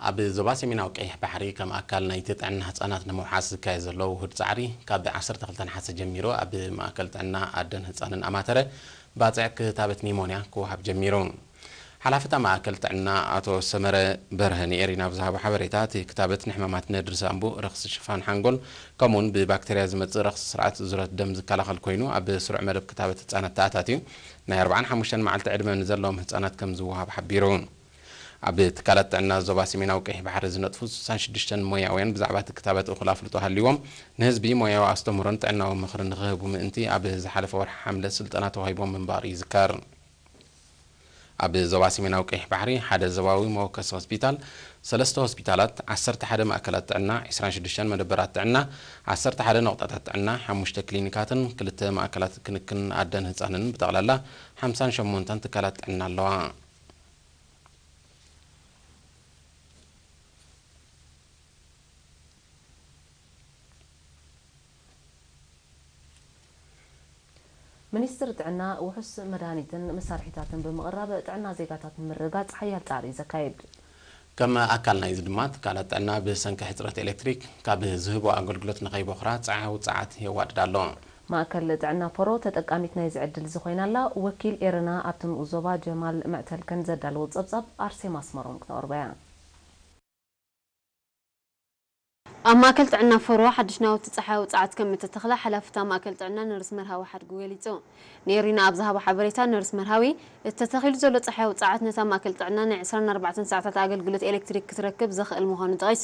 ኣብ ዞባ ሰሜናዊ ቀይሕ ባሕሪ ከም ኣካል ናይቲ ጥዕና ህጻናት ንምውሓስ ዝካየድ ዘሎ ውሁድ ጻዕሪ፣ ካብ ዓሰርተ ክልተ ነሓሰ ጀሚሩ ኣብ ማእከል ጥዕና ኣደን ህጻንን ኣማተረ ባጽዕ ክታበት ኒሞንያ ክወሃብ ጀሚሩ። ሓላፊ እታ ማእከል ጥዕና ኣቶ ሰመረ በርሀ ንኤሪና ብዝሃቦ ሓበሬታ፣ እቲ ክታበት ንሕማማት ነድሪ ሳንቡእ፣ ረኽሲ ሽፋን ሓንጎል፣ ከምኡውን ብባክተርያ ዝመጽእ ረኽሲ ስርዓት ዙረት ደም ዝከላኸል ኮይኑ፣ ኣብ ስሩዕ መደብ ክታበት ህጻናት ተኣታትዩ ናይ ኣርብዓን ሓሙሽተን መዓልቲ ዕድመ ንዘለዎም ህጻናት ከም ዝወሃብ ሓቢሩ። ኣብ ትካላት ጥዕና ዞባ ሰሜናዊ ቀይሕ ባሕሪ ዝነጥፉ ስሳን ሽዱሽተን ሞያውያን ብዛዕባ እቲ ክታበት እኹል ኣፍልጦ ሃልይዎም፣ ንህዝቢ ሞያዊ ኣስተምህሮን ጥዕናዊ ምኽርን ንኽህቡ ምእንቲ ኣብ ዝሓለፈ ወርሒ ሓምለ ስልጠና ተዋሂቦም ምንባሩ ይዝከር። ኣብ ዞባ ሰሜናዊ ቀይሕ ባሕሪ ሓደ ዞባዊ መወከሲ ሆስፒታል፣ ሰለስተ ሆስፒታላት፣ ዓሰርተ ሓደ ማእከላት ጥዕና፣ ዕስራን ሽዱሽተን መደበራት ጥዕና፣ ዓሰርተ ሓደ ነቑጣታት ጥዕና፣ ሓሙሽተ ክሊኒካትን ክልተ ማእከላት ክንክን ኣደን ህጻንን ብጠቕላላ ሓምሳን ሸሞንተን ትካላት ጥዕና ኣለዋ። ሚኒስትሪ ጥዕና ውሑስ መድሃኒትን መሳርሒታትን ብምቕራብ ጥዕና ዜጋታት ንምርግጋፅ ሓያል ፃዕሪ እዩ ዘካይድ። ከም ኣካል ናይዚ ድማ ትካላት ጥዕና ብሰንኪ ሕፅረት ኤሌክትሪክ ካብ ዝህቦ ኣገልግሎት ንኸይቦኽራ ፃዕዊ ፃዓት የዋድድ ኣሎ። ማእከል ጥዕና ፎሮ ተጠቃሚት ናይዚ ዕድል እዚ ኮይና ኣላ። ወኪል ኤረና ኣብቲ ንኡስ ዞባ ጀማል መዕተል ከን ዘዳለዎ ፀብፃብ ኣርሴማ ኣስመሮም ክተቕርቦ እያ። ኣብ ማእከል ጥዕና ፈሮ ሓድሽ ናውቲ ጸሓያዊ ጸዓት ከም እተተኽለ ሓላፊ እታ ማእከል ጥዕና ነርስ መርሃዊ ሓድጉ ገሊጹ። ንኤሪና ኣብ ዝሃቦ ሓበሬታ፣ ነርስ መርሃዊ፣ እቲ ተተኺሉ ዘሎ ጸሓያዊ ጸዓት ነታ ማእከል ጥዕና ናይ ዕስራን ኣርባዕተን ሰዓታት ኣገልግሎት ኤሌክትሪክ ክትረክብ ዘኽእል ምዃኑ ጠቒሱ፣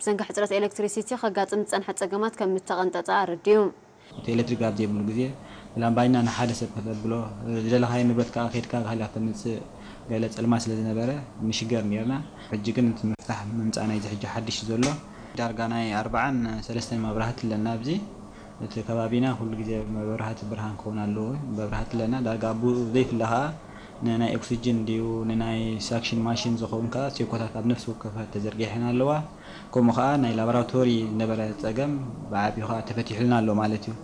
ብሰንኪ ሕጽረት ኤሌክትሪሲቲ ከጋጥም ዝጸንሐ ጸገማት ከም እተቐንጠጠ ኣረዲኡ። እቲ ኤሌክትሪክ ኣብ ዘይብሉ ግዜ ብላምባይና ንሓደ ሰብ ከተብሎ፣ ዝደለኻዮ ንብረት ከኣ ከይድካ ሃልያ ተምጽእ ገለ ጸልማት ስለ ዝነበረ ንሽገር ኔርና። ሕጂ ግን እቲ ምፍታሕ ምምጻእ ናይዚ ሕጂ ሓድሽ እዩ ዘሎ። ዳርጋ ናይ ኣርባዓን ሰለስተን መብራህቲ ኣለና ኣብዚ። እቲ ከባቢና ኩሉ ግዜ መብራህቲ ብርሃን ክኸውን ኣለዎ። መብራህቲ ኣለና። ዳርጋ ኣብኡ ዘይፍለ ከኣ ንናይ ኦክሲጅን ድዩ ንናይ ሳክሽን ማሽን ዝኸውን ከኣ ሴኮታት ኣብ ነፍሲ ወከፈ ተዘርጊሐን ኣለዋ። ከምኡ ከኣ ናይ ላቦራቶሪ ዝነበረ ጸገም ብዓቢኡ ከኣ ተፈቲሑልና ኣሎ ማለት እዩ።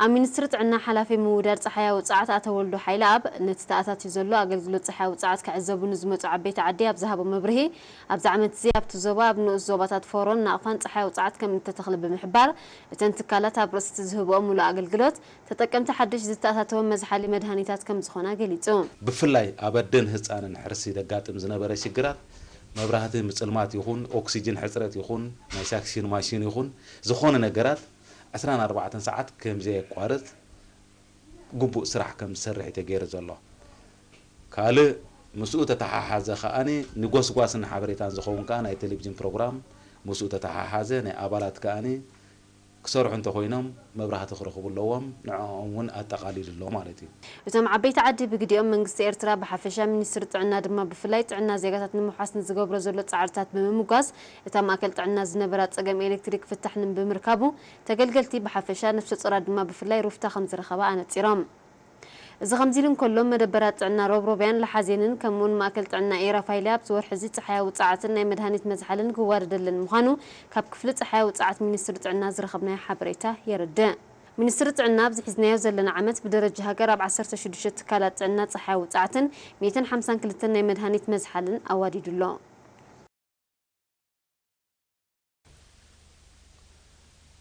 ኣብ ሚኒስትሪ ጥዕና ሓላፊ ምውዳድ ጸሓያዊ ጸዓት ኣቶ ወልዱ ሓይለኣብ፣ ነቲ ተኣታትዩ ዘሎ ኣገልግሎት ጸሓያዊ ጸዓት ክዕዘቡ ንዝመጹ ዓበይቲ ዓዲ ኣብ ዝሃቦ መብርሂ፣ ኣብዚ ዓመት እዚ ኣብቲ ዞባ ኣብ ንኡስ ዞባታት ፎሮን ናቕፋን ጸሓያዊ ጸዓት ከም እተተኽለ ብምሕባር፣ እተን ትካላት ኣብ ርእሲ እቲ ዝህብኦ ምሉእ ኣገልግሎት፣ ተጠቀምቲ ሓድሽ ዝተኣታተወ መዝሓሊ መድሃኒታት ከም ዝኾና ገሊጹ። ብፍላይ ኣብ ኣደን ህጻንን ሕርሲ ዘጋጥም ዝነበረ ሽግራት፣ መብራህቲ ምጽልማት ይኹን፣ ኦክሲጅን ሕጽረት ይኹን፣ ናይ ሳክሽን ማሽን ይኹን፣ ዝኾነ ነገራት ዕስራን ኣርባዕተን ሰዓት ከምዘየቋርጽ ግቡእ ስራሕ ከም ዝሰርሕ እዩ ተገይሩ ዘሎ። ካልእ ምስኡ ተተሓሓዘ ከኣ ንጎስጓስን ሓበሬታን ዝኸውን ከኣ ናይ ቴሌቪዥን ፕሮግራም ምስኡ ተተሓሓዘ ናይ ኣባላት ከኣ ክሰርሑ እንተኾይኖም መብራህቲ ክረኽቡ ኣለዎም፣ ንዕኦም እውን ኣጠቓሊሉ ኣሎ ማለት እዩ። እቶም ዓበይቲ ዓዲ ብግዲኦም መንግስቲ ኤርትራ ብሓፈሻ ሚኒስትሪ ጥዕና ድማ ብፍላይ ጥዕና ዜጋታት ንምውሓስ ንዝገብሮ ዘሎ ጻዕርታት ብምምጓስ እታ ማእከል ጥዕና ዝነበራ ጸገም ኤሌክትሪክ ፍታሕ ንምብምርካቡ ተገልገልቲ ብሓፈሻ ነፍሰ ጾራት ድማ ብፍላይ ሩፍታ ከም ዝረኸባ ኣነጺሮም። እዚ ከምዚ ኢሉ እንከሎ መደበራት ጥዕና ሮብሮብያን ለሓዜንን ከምኡውን ማእከል ጥዕና ኤራፋይለ ኣብዚ ወርሒ እዚ ጸሓያዊ ጸዓትን ናይ መድሃኒት መዝሓልን ክዋደደለን ምዃኑ ካብ ክፍሊ ጸሓያዊ ጸዓት ሚኒስትሪ ጥዕና ዝረኸብናዮ ሓበሬታ የረድእ። ሚኒስትሪ ጥዕና ኣብዚ ሒዝናዮ ዘለና ዓመት ብደረጃ ሃገር ኣብ ዓሰርተ ሽዱሽተ ትካላት ጥዕና ጸሓያዊ ጸዓትን ሚእትን ሓምሳን ክልተን ናይ መድሃኒት መዝሓልን ኣዋዲዱ ኣሎ።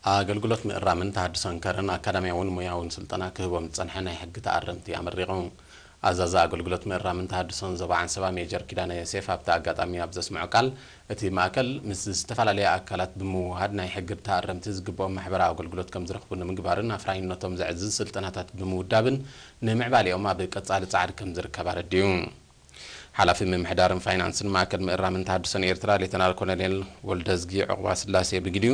ኣገልግሎት ምእራምን ተሃድሶን ከረን ኣካዳሚያውን ሞያውን ስልጠና ክህቦም ዝጸንሐ ናይ ሕጊ ተኣረምቲ ኣመሪቑ። ኣዛዚ ኣገልግሎት ምእራምን ተሃድሶን ዞባ ዓንሰባ ሜጀር ኪዳነ ዮሴፍ ኣብቲ ኣጋጣሚ ኣብ ዘስምዖ ቃል፣ እቲ ማእከል ምስ ዝተፈላለያ ኣካላት ብምውህሃድ ናይ ሕጊ ተኣረምቲ ዝግብኦም ማሕበራዊ ኣገልግሎት ከም ዝረኽቡ ንምግባርን ኣፍራይነቶም ዘዕዝዝ ስልጠናታት ብምውዳብን ንምዕባሌኦም ኣብ ቀጻሊ ጻዕሪ ከም ዝርከብ ኣረዲኡ። ሓላፊ ምምሕዳርን ፋይናንስን ማእከል ምእራምን ተሃድሶን ኤርትራ ሌተናል ኮሎኔል ወልደዝጊ ዑቕባስላሴ ብግዲኡ፣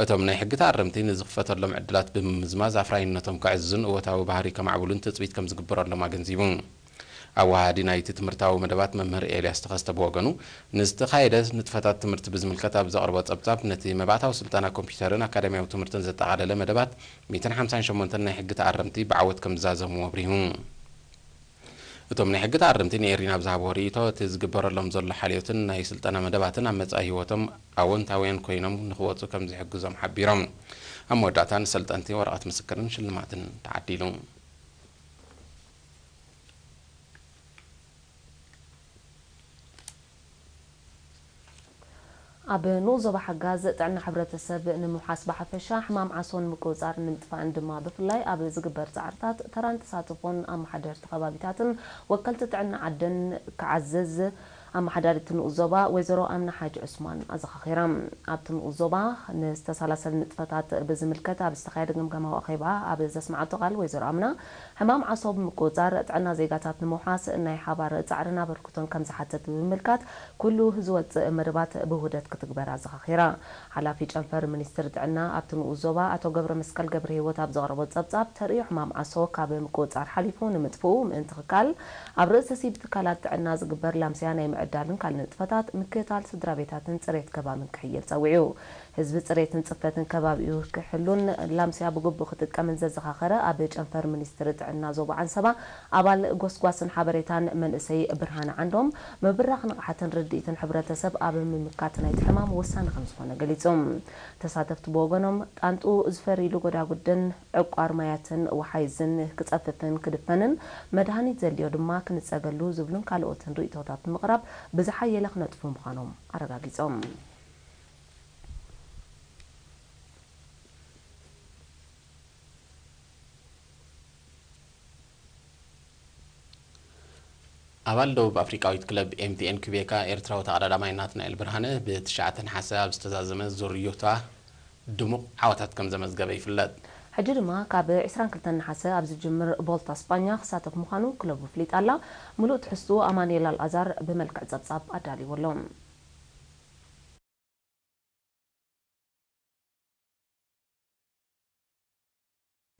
እቶም ናይ ሕጊ ተኣረምቲ ንዝኽፈተሎም ዕድላት ብምምዝማዝ ኣፍራይነቶም ከዕዝዙን እወታዊ ባህሪ ከማዕብሉን ትጽቢት ከም ዝግበረሎም ኣገንዚቡ። ኣወሃሃዲ ናይቲ ትምህርታዊ መደባት መምህር ኤልያስ ተኸስተ ብወገኑ፣ ንዝተኻየደ ንጥፈታት ትምህርቲ ብዝምልከት ኣብ ዘቕረቦ ጸብጻብ፣ ነቲ መባእታዊ ስልጠና ኮምፒዩተርን ኣካዳሚያዊ ትምህርትን ዘጠቓለለ መደባት ሚእትን ሓምሳን ሸሞንተን ናይ ሕጊ ተኣረምቲ ብዓወት ከም ዝዛዘምዎ ኣብሪሁ። እቶም ናይ ሕጊ ተኣረምቲ ንኤሪና ብዝሃብዎ ርእይቶ፣ እቲ ዝግበረሎም ዘሎ ሓልዮትን ናይ ስልጠና መደባትን ኣብ መጻኢ ህይወቶም ኣወንታውያን ኮይኖም ንኽወጹ ከም ዝሕግዞም ሓቢሮም። ኣብ መወዳእታ ንሰልጠንቲ ወረቐት ምስክርን ሽልማትን ተዓዲሉ። ኣብ ንኡስ ዞባ ሓጋዝ ጥዕና ሕብረተሰብ ንምውሓስ ብሓፈሻ፣ ሕማም ዓሶ ንምቁጽጻርን ንምጥፋእን ድማ ብፍላይ ኣብ ዝግበር ጻዕርታት ተራን ተሳትፎን ኣመሓደርቲ ከባቢታትን ወከልቲ ጥዕና ዓድን ክዓዝዝ ኣመሓዳሪት ንኡስ ዞባ ወይዘሮ ኣምና ሓጅ ዑስማን ኣዘኻኺራ። ኣብቲ ንኡስ ዞባ ንዝተሳላሰል ንጥፈታት ብዝምልከት ኣብ ዝተኻየደ ግምገማዊ ኣኼባ ኣብ ዘስምዓቶ ቃል ወይዘሮ ኣምና፣ ሕማም ዓሶ ብምቁጽጻር ጥዕና ዜጋታት ንምውሓስ ናይ ሓባር ጻዕርን ኣበርክቶን ከም ዝሓትት ብምምልካት፣ ኩሉ ዝወጽእ መደባት ብውህደት ክትግበር ኣዘኻኺራ። ሓላፊ ጨንፈር ሚኒስትሪ ጥዕና ኣብቲ ንኡስ ዞባ ኣቶ ገብረመስቀል ገብረሂወት ኣብ ዘቕረቦ ጸብጻብ፣ ተርእዮ ሕማም ዓሶ ካብ ምቁጽጻር ሓሊፉ ንምጥፍኡ ምእንቲ ክከኣል፣ ኣብ ርእሰ ሲብ ትካላት ጥዕና ዝግበር ላምስያ ናይ ምዕዳልን ካልእ ንጥፈታት ምክትታል ስድራ ቤታትን ጽሬት ከባብን ክሕየል ጸዊዑ። ህዝቢ ጽሬትን ጽፈትን ከባቢኡ ክሕሉን ላምስያ ብግቡእ ክጥቀምን ዘዘኻኸረ ኣብ ጨንፈር ሚኒስትሪ ጥዕና ዞባ ዓንሰባ ኣባል ጎስጓስን ሓበሬታን መንእሰይ ብርሃነ ዓንዶም፣ ምብራኽ ንቕሓትን ርድኢትን ሕብረተሰብ ኣብ ምምካት ናይቲ ሕማም ወሳኒ ከም ዝኾነ ገሊጹ። ተሳተፍቲ ብወገኖም፣ ጣንጡ ዝፈርይሉ ጎዳጉድን ዕቋር ማያትን ወሓይዝን ክጸፍፍን ክድፈንን፣ መድሃኒት ዘድልዮ ድማ ክንጸገሉ ዝብሉን ካልኦትን ርእይቶታት ብምቕራብ ብዝሓየለ ክነጥፉ ምዃኖም ኣረጋጊጾም። ኣባል ደቡብ ኣፍሪቃዊት ክለብ ኤምቲኤን ኩቤካ ኤርትራዊ ተቐዳዳማይ ናትናኤል ብርሃነ ብትሽዓተ ነሓሰ ኣብ ዝተዛዘመ ዙር ዮታ ድሙቕ ዓወታት ከም ዘመዝገበ ይፍለጥ። ሕጂ ድማ ካብ ዕስራን ክልተን ነሓሰ ኣብ ዝጅምር ቮልታ ስጳኛ ክሳተፍ ምዃኑ ክለቡ ኣፍሊጣ ኣላ። ምሉእ ትሕዝትኡ ኣማኑኤል ኣልኣዛር ብመልክዕ ጸብጻብ ኣዳልይዎ ኣሎ።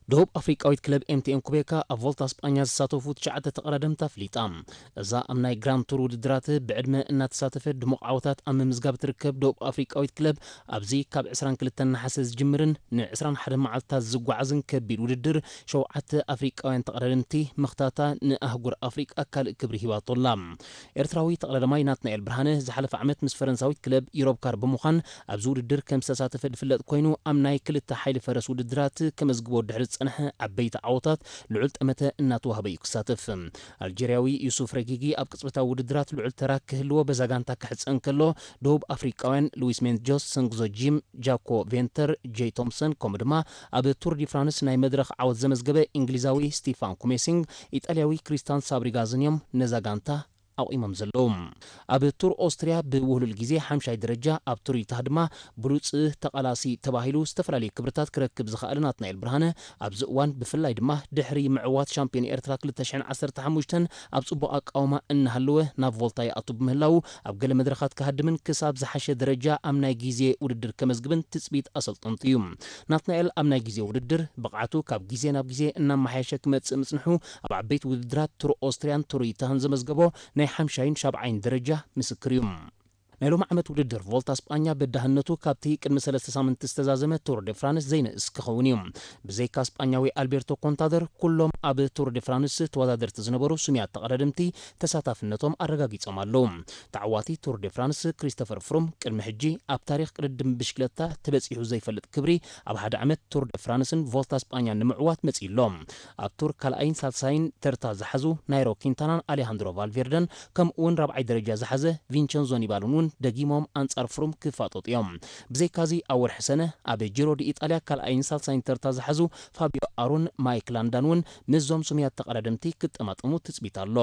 ደቡብ ኣፍሪቃዊት ክለብ ኤምቲኤን ኩቤካ ኣብ ቮልታ ስጳኛ ዝሳተፉ ትሽዓተ ተቐዳደምቲ ኣፍሊጣ። እዛ ኣብ ናይ ግራንድ ቱር ውድድራት ብዕድመ እናተሳተፈት ድሙቕ ዓወታት ኣብ ምምዝጋብ ትርከብ ደቡብ ኣፍሪቃዊት ክለብ፣ ኣብዚ ካብ ዕስራን ክልተን ነሓሰ ዝጅምርን ንዕስራን ሓደን መዓልትታት ዝጓዓዝን ከቢድ ውድድር፣ ሸውዓተ ኣፍሪቃውያን ተቐዳደምቲ ምኽታታ ንኣህጉር ኣፍሪቃ ካልእ ክብሪ ሂባቶ ኣላ። ኤርትራዊ ተቐዳዳማይ ናትናኤል ብርሃነ ዝሓለፈ ዓመት ምስ ፈረንሳዊት ክለብ ዩሮፕ ካር ብምዃን ኣብዚ ውድድር ከም ዝተሳተፈ ዝፍለጥ ኮይኑ፣ ኣብ ናይ ክልተ ሓይሊ ፈረስ ውድድራት ከመዝግቦ ድሕሪ ዝጸንሐ ዓበይቲ ዓወታት ልዑል ጠመተ እናተዋህበ እዩ ክሳተፍ። ኣልጀርያዊ ዩሱፍ ረጊጊ ኣብ ቅጽበታዊ ውድድራት ልዑል ተራ ክህልዎ በዛ ጋንታ ክሕጸ እንከሎ፣ ደቡብ ኣፍሪቃውያን ሉዊስ ሜንጆስ፣ ሰንግዞ ጂም፣ ጃኮ ቬንተር፣ ጄይ ቶምሰን፣ ከምኡ ድማ ኣብ ቱር ዲ ፍራንስ ናይ መድረኽ ዓወት ዘመዝገበ እንግሊዛዊ ስቲፋን ኩሜሲንግ፣ ኢጣልያዊ ክሪስታን ሳብሪጋዝን እዮም ነዛ ጋንታ ኣቑሞም ዘለዉ። ኣብ ቱር ኦስትርያ ብውህሉል ግዜ ሓምሻይ ደረጃ፣ ኣብ ቱር ዩታህ ድማ ብሉጽ ተቓላሲ ተባሂሉ ዝተፈላለዩ ክብርታት ክረክብ ዝኸኣለ ናትናኤል ብርሃነ፣ ኣብዚ እዋን ብፍላይ ድማ ድሕሪ ምዕዋት ሻምፒዮን ኤርትራ ክልተ ሽሕን ዓሰርተ ሓሙሽተን ኣብ ጽቡቕ ኣቃውማ እናሃለወ ናብ ቮልታ ይኣቱ ብምህላዉ፣ ኣብ ገለ መድረኻት ክሃድምን ክሳብ ዝሓሸ ደረጃ ኣብ ናይ ግዜ ውድድር ከመዝግብን ትጽቢት ኣሰልጠንቱ እዩ። ናትናኤል ኣብ ናይ ግዜ ውድድር ብቕዓቱ ካብ ግዜ ናብ ግዜ እናመሓየሸ ክመጽእ ምጽንሑ፣ ኣብ ዓበይቲ ውድድራት ቱር ኦስትርያን ቱር ዩታህን ዘመዝገቦ ናይ ሓምሻይን ሻብዓይን ደረጃ ምስክር እዩ። ናይ ሎሚ ዓመት ውድድር ቮልታ ስጳኛ በዳህነቱ ካብቲ ቅድሚ ሰለስተ ሳምንቲ ዝተዛዘመ ቱር ደ ፍራንስ ዘይንእስ ክኸውን እዩ። ብዘይካ ስጳኛዊ ኣልቤርቶ ኮንታደር፣ ኩሎም ኣብ ቱር ደ ፍራንስ ተወዳደርቲ ዝነበሩ ስሙያት ተቐዳደምቲ ተሳታፍነቶም ኣረጋጊጾም ኣለዉ። ተዓዋቲ ቱር ደ ፍራንስ ክሪስቶፈር ፍሩም ቅድሚ ሕጂ ኣብ ታሪኽ ቅድድም ብሽክለታ ተበጺሑ ዘይፈልጥ ክብሪ ኣብ ሓደ ዓመት ቱር ደ ፍራንስን ቮልታ ስጳኛን ንምዕዋት መጺኡ ኣሎ። ኣብ ቱር ካልኣይን ሳልሳይን ተርታ ዝሓዙ ናይሮ ኪንታናን ኣሌሃንድሮ ቫልቬርደን፣ ከምኡ እውን ራብዓይ ደረጃ ዝሓዘ ቪንቸንዞ ኒባሎን እውን ደጊሞም ኣንጻር ፍሩም ክፋጠጡ እዮም። ብዘይካዚ፣ ኣብ ወርሒ ሰነ ኣብ ጂሮ ዲ ኢጣልያ ካልኣይን ሳልሳይን ተርታ ዝሓዙ ፋቢዮ ኣሮን፣ ማይክ ላንዳን እውን ምስዞም ስሙያት ተቐዳደምቲ ክጠማጠሙ ትጽቢት ኣሎ።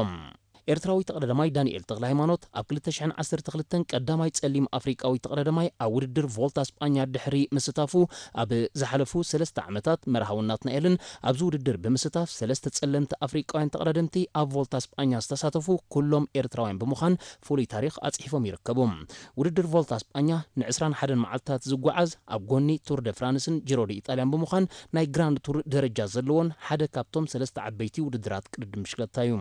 ኤርትራዊ ተቐዳዳማይ ዳንኤል ተኽለሃይማኖት ኣብ ክልተ ሽሕን ዓሰርተ ክልተን ቀዳማይ ጸሊም ኣፍሪቃዊ ተቐዳዳማይ ኣብ ውድድር ቮልታ ስጳኛ ድሕሪ ምስታፉ፣ ኣብ ዝሓለፉ ሰለስተ ዓመታት መርሃውን ናትናኤልን ኣብዚ ውድድር ብምስታፍ፣ ሰለስተ ጸለምቲ ኣፍሪቃውያን ተቐዳደምቲ ኣብ ቮልታ ስጳኛ ዝተሳተፉ ኩሎም ኤርትራውያን ብምዃን ፍሉይ ታሪኽ ኣጽሒፎም ይርከቡ። ውድድር ቮልታ ስጳኛ ንዕስራን ሓደን መዓልትታት ዝጓዓዝ፣ ኣብ ጎኒ ቱር ደ ፍራንስን ጂሮ ዲ ኢጣልያን ብምዃን ናይ ግራንድ ቱር ደረጃ ዘለዎን ሓደ ካብቶም ሰለስተ ዓበይቲ ውድድራት ቅድድም ብሽክለታ እዩ።